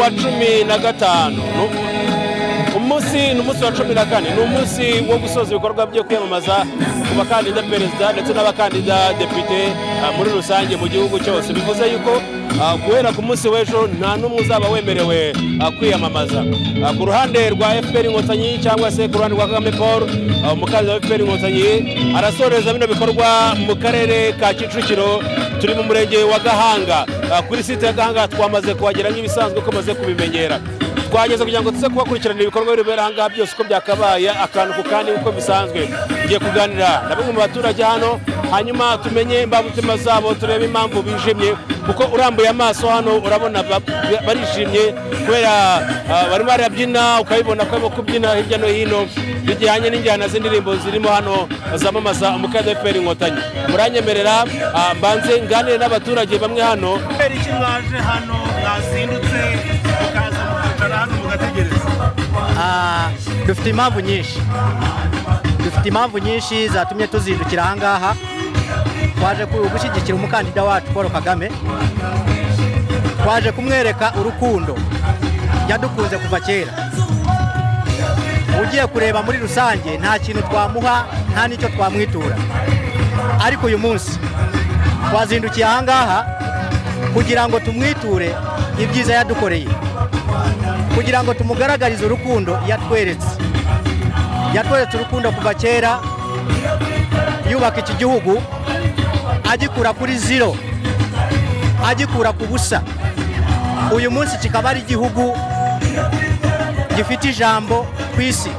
wa 15. Umunsi ni umunsi wa 14, ni umunsi wo gusoza ibikorwa byo kwiyamamaza ku bakandida perezida ndetse n'abakandida depite muri rusange mu gihugu cyose. Bivuze yuko guhera ku munsi w'ejo nta n'umwe uzaba wemerewe kwiyamamaza. Ku ruhande rwa FPR Inkotanyi cyangwa se ku ruhande rwa Kagame Paul, umukandida wa FPR Inkotanyi, arasoreza bino bikorwa mu karere ka Kicukiro. Turi mu murenge wa Gahanga, kuri site ya Gahanga. Twamaze kuhagera nk'ibisanzwe ko maze kubimenyera. Twageze kugira ngo tuze kubakurikirana ibikorwa bibera aha ngaha byose uko byakabaye, akantu ku kandi uko bisanzwe. Ngiye kuganira na bamwe mu baturage hano, hanyuma tumenye imbamutima zabo, turebe impamvu bijimye, kuko urambuye amaso hano urabona barishimye kubera barimo barabyina, ukabibona ko barimo kubyina hirya no hino bijyanye n'injyana z'indirimbo zirimo hano zamamaza umukandida FPR Inkotanyi. Muranyemerera mbanze nganire n'abaturage bamwe hano. Kubera iki mwaje hano, mwazindutse mukaza mukicara hano mugategereza? Dufite impamvu nyinshi, dufite impamvu nyinshi zatumye tuzindukira aha ngaha. Twaje gushyigikira umukandida wacu Paul Kagame, twaje kumwereka urukundo yadukunze kuva kera. Ugiye kureba muri rusange, nta kintu twamuha, nta n'icyo twamwitura, ariko uyu munsi twazindukiye aha ngaha kugira ngo tumwiture ibyiza yadukoreye, kugira ngo tumugaragarize urukundo yatweretse. Yatweretse urukundo kuva kera yubaka iki gihugu, agikura kuri zero, agikura ku busa. Uyu munsi kikaba ari igihugu gifite ijambo ku isi,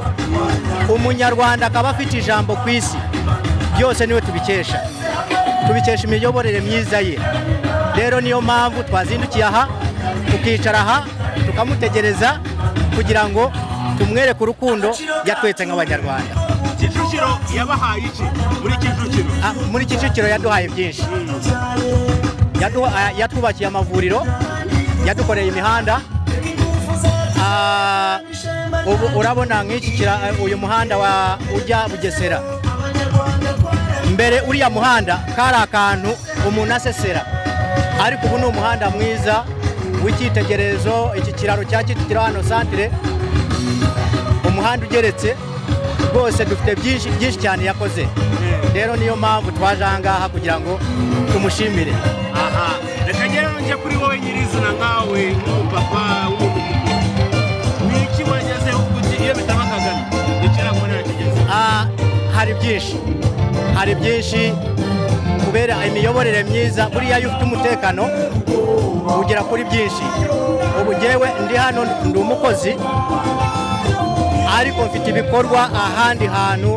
Umunyarwanda akaba afite ijambo ku isi. Byose niwe tubikesha, tubikesha imiyoborere myiza ye. Rero niyo mpamvu twazindukiye aha, tukicara aha, tukamutegereza kugira ngo tumwereke urukundo yatwetse nk'Abanyarwanda. Kicukiro yabahaye iki muri Kicukiro? Muri Kicukiro yaduhaye byinshi. Yatwubakiye amavuriro, yadukoreye imihanda. Ubu urabona nk'iki uyu muhanda wa ujya Bugesera. Mbere uriya muhanda kari akantu umuntu asesera, ariko ubu ni umuhanda mwiza w'icyitegererezo. Iki kiraro cya Kicukiro hano santire, umuhanda ugeretse rwose. Dufite byinshi byinshi cyane yakoze. Rero niyo mpamvu twaje aha ngaha kugira ngo tumushimire. Aha reka ngere njye kuri wowe nyirizina, nkawe nk'umupapa w'umuntu mukuru, ni iki wagezeho uti iyo bitaba Kagame iki ntabwo nakigeze? Hari byinshi, hari byinshi kubera imiyoborere myiza. Buriya iyo ufite umutekano ugera kuri byinshi. Ubu njyewe ndi hano ndi umukozi, ariko mfite ibikorwa ahandi hantu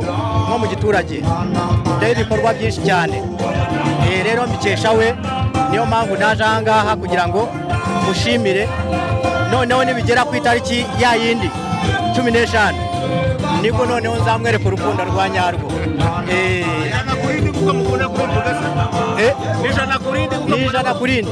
nko mu giturage, mfiteho ibikorwa byinshi cyane. Rero mbikesha we. Niyo mpamvu naje aha ngaha kugira ngo mushimire. Noneho nibigera ku itariki ya yindi 15, nibwo noneho nzamwereka urukundo rwa nyarwo. 100 ku rindi kuko mukunda kubivuga se? Eh? Ni 100 ku rindi kuko Ni 100 ku rindi.